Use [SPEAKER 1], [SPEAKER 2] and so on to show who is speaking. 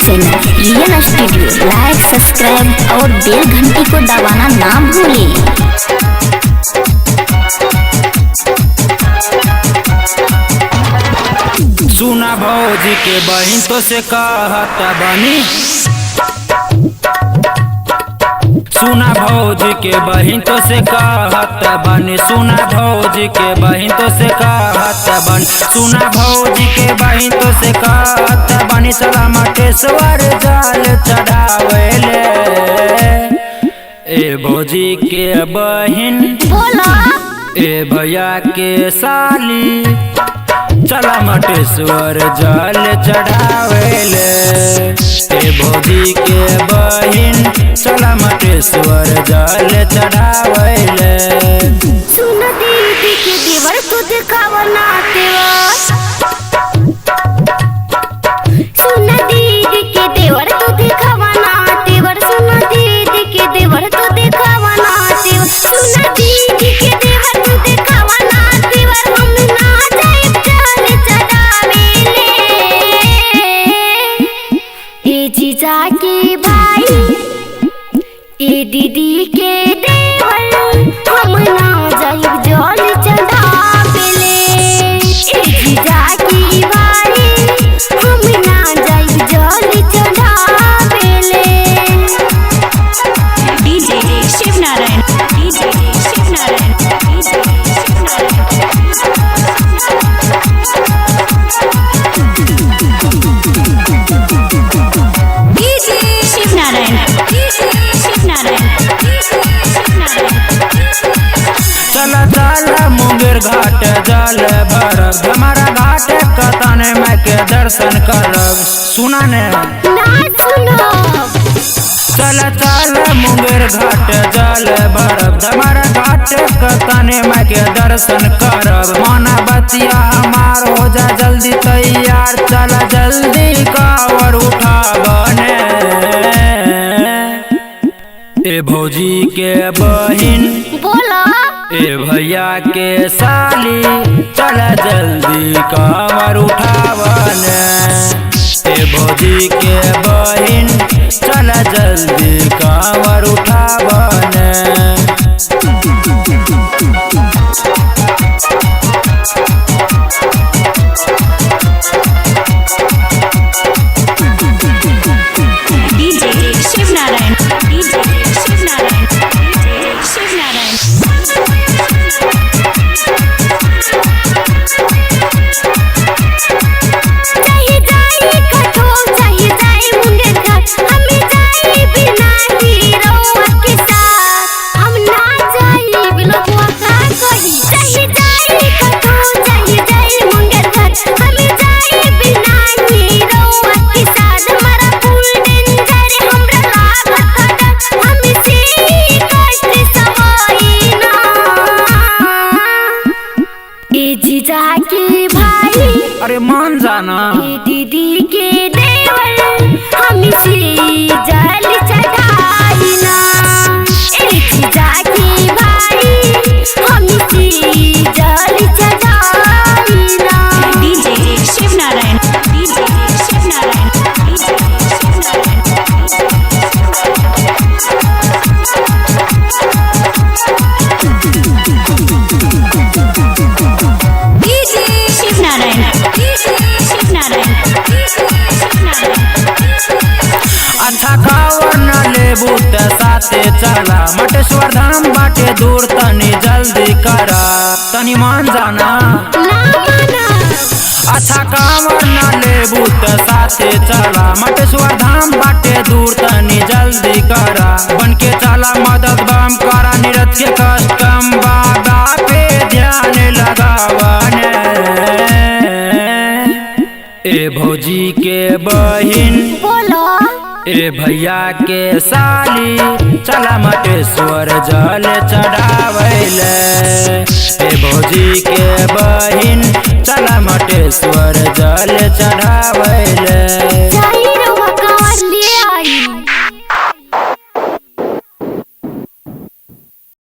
[SPEAKER 1] Channel real studio like subscribe और बेल घंटी को दबाना ना भूलें।
[SPEAKER 2] सुना भौजी के बहिन तो से कहत बनी, सुना भौजी के बहिन तो से कहत बनी, सुना भौजी के बहिन तो से कहत बनी, सुना भौजी के बहिन तो से कहत बनी, सला मटेश्वर जल चढ़ावेले। ए भौजी के बहिन
[SPEAKER 1] बोला
[SPEAKER 2] ए भैया के साली, चला मटेश्वर जल चढ़ावेले। ए भौजी के बहिन चला मटेश्वर जल चढ़ावेले।
[SPEAKER 1] सुन दीदी के देवर तू दिखावना तेवर, सुन दीदी के देवर तू दिखावना तेवर, सुन दीदी के देवर तू दिखावना तेवर, सुन दीदी के देवर तू दिखावना तेवर, हम ना जाए चल चढ़ावेले। ए जीजा के भाई ए दीदी के देवर, हम ना जाइब जल चढ़ावेले। ए जीजा की भाई हम ना जाइब जल चढ़ावेले।
[SPEAKER 3] DJ Shiv Narayan, DJ Shiv Narayan, DJ Shiv Narayan. DJ Shiv Narayan, DJ Shiv Narayan, DJ Shiv Narayan.
[SPEAKER 2] चला चला मुंगेर घाट जल भरब, हमारा घाट कतने माई के दर्शन करब। सुना ने
[SPEAKER 1] ना सुनो
[SPEAKER 2] चला चला मुंगेर घाट जल भरब, हमारा घाट कतने माई के दर्शन करब। माना बतिया हमार हो जा जल्दी तैयार, चला जल्दी कावर उठाबने। ए भौजी के बहिन
[SPEAKER 1] बोला
[SPEAKER 2] ए भैया के साली, चला जल्दी कावर उठावने। ए भौजी के बहिन चला जल्दी कावर उठावने।
[SPEAKER 3] DJ Shiv Narayan, DJ Shiv Narayan, DJ Shiv Narayan.
[SPEAKER 1] चाहे जाए कठोर चाहे जाए मुंगेर घाट, हमें जाए बिना हीरोआ के साथ, हम ना जाए लोगवा का कही। चाहे जाए कठोर चाहे जाए मुंगेर घाट, हमें जाए बिना हीरोआ के साथ, हमारा फुल डेंजर हमरा लागत डर, हमसे कष्ट सहाई ना। ए जीजा के भाई
[SPEAKER 2] अरे मान जाना
[SPEAKER 1] ए दीदी के देवर, हमसे जल चढ़ाई ना। ए जीजा के भाई हमसे जल चढ़ाई ना।
[SPEAKER 3] DJ Shiv Narayan, DJ Shiv Narayan, DJ Shiv Narayan. DJ Shiv Narayan, DJ Shiv Narayan, DJ Shiv Narayan.
[SPEAKER 2] अच्छा कावर न लेबू त साथे चला, मटेश्वर धाम बाटे दूर तनी जल्दी करा, तनी मान जाना।
[SPEAKER 1] ना माना
[SPEAKER 2] अच्छा कांवर न लेबू त साथे चला, मटेश्वर धाम बाटे दूर तनी जल्दी करा, बन के चला मदद बम करा, नीरज के कष्ट कम बाबा पे ध्यान लगावने। ए भौजी के बहिन
[SPEAKER 1] बोलो
[SPEAKER 2] ए भैया के साली, चला मटेश्वर जल चढ़ावेले। ए भौजी के बहिन चला मटेश्वर जल चढ़ावेले।